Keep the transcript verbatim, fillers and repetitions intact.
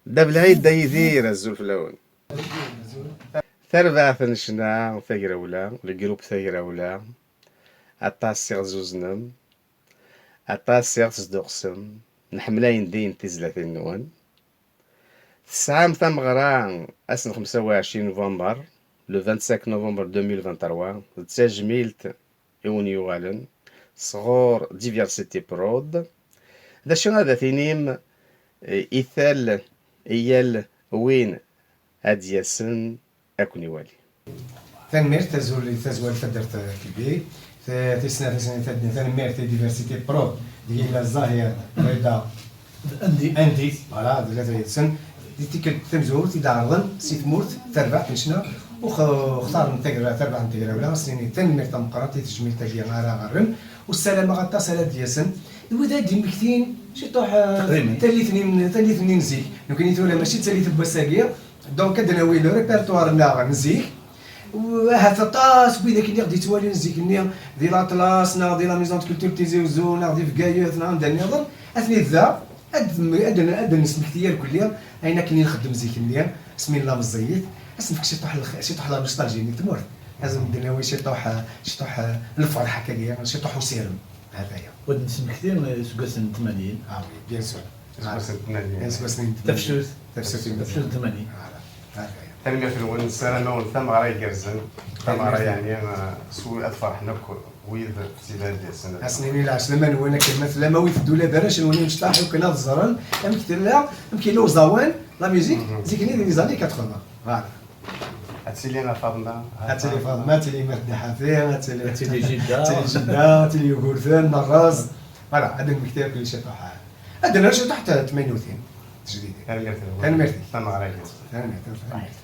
Dda Belɛid, Dda Yidir, azul fell-awen. Tarbaɛt n ccna tagrawla, le groupe tagrawla, aṭas i ɣ-zuznem, aṭas i ɣ-tesduqsem, nḥemmel ayen din tizlatin-nwen. Tesɛam tameɣra ass n xemsa u ɛecrin november, le vingt-cinq novembre deux mille vingt-trois, d tajmilt i wen-yuɣalen sɣur Diversité Prod. D acu ara d-tinim, eh, i tal i yal win ad d-yasen ad ken-iwali? Tanemmirt, azul i tazwara n taddart Kebbi. Ta-, tis snat, tis snat, tanemmirt i Diversité Prod, deg yella Zahir, Rida, Andi. Andi, voilà, d tlata yid-sen. Di tikkelt tamezwarut i d-ɛerḍen si tmurt tarbaɛt n ccna, u x-, xtaren tagra-, tarbaɛt n tegrawla, s-nini tanemmirt tameqqrant i tejmilt-agi ara ɣerren, u ssarameɣ aṭas ara d-yasen. D wid ara d-immektin, ciṭuḥ, eh, tallit-nni, tallit-nni n zik. Nekni tura mačči d tallit n wass-agi, donc ad d-nawi le répertoire-nneɣ n zik, u ahat aṭas n widak-nni i ɣ-d-yettwalin zik-nni di l'Atlas neɣ di la Maison de Culture Tizi Uzzu neɣ di Bgayet neɣ anda nniḍen, atni da, ad d-, ad d-, ad d-nesmekti irkelli ayen akken i nxeddem zik-nni, asmi nella meẓẓiyit, ad s-nefk ciṭuḥ n lx-, ciṭuḥ la nostalgie n tmurt, ad s-d-nawi ciṭuḥ, ciṭuḥ n lferḥ akkagi, ciṭuḥ usirem, ha-t-aya. Wa d-nesmekti iseggasen n tmanyin. Ah oui, bien sûr. Iseggasen n tmanyin. Iseggasen n tmanyin. Tafsut. Tafsut n tafsut n tmanyin. Voilà. Ha-t-aya. Tanemmirt-nwen, ssarameɣ-wen tameɣra igerrzen, tameɣra yeɛni, eh, s wi ad ferḥen akk wid s-ilan d-yasen. Ad s-nini lɛeslama-nwen akken ma tellam, awit-d ula d arrac-nwen imecṭaḥ akken ad ẓren amek tella, amek yella uẓawan, la musique, zik-nni di les années quatre-vingts. Voilà. Ad tili a Faḍma. Ad tili Faḍma, ad tili Mat Dda Ḥafi, ad tili, ad tili Jidda. Ad tili Jidda, ad tili Yugurten, Merrez. Voilà, ad d-nmekti akk ciṭuḥ. Ad d-nerr ciṭuḥ n tmaynutin, tejdidin. Tanemmirt-nwen. Tanemmirt-ik. Tameɣra-agi. Tanemmirt, tanemmirt.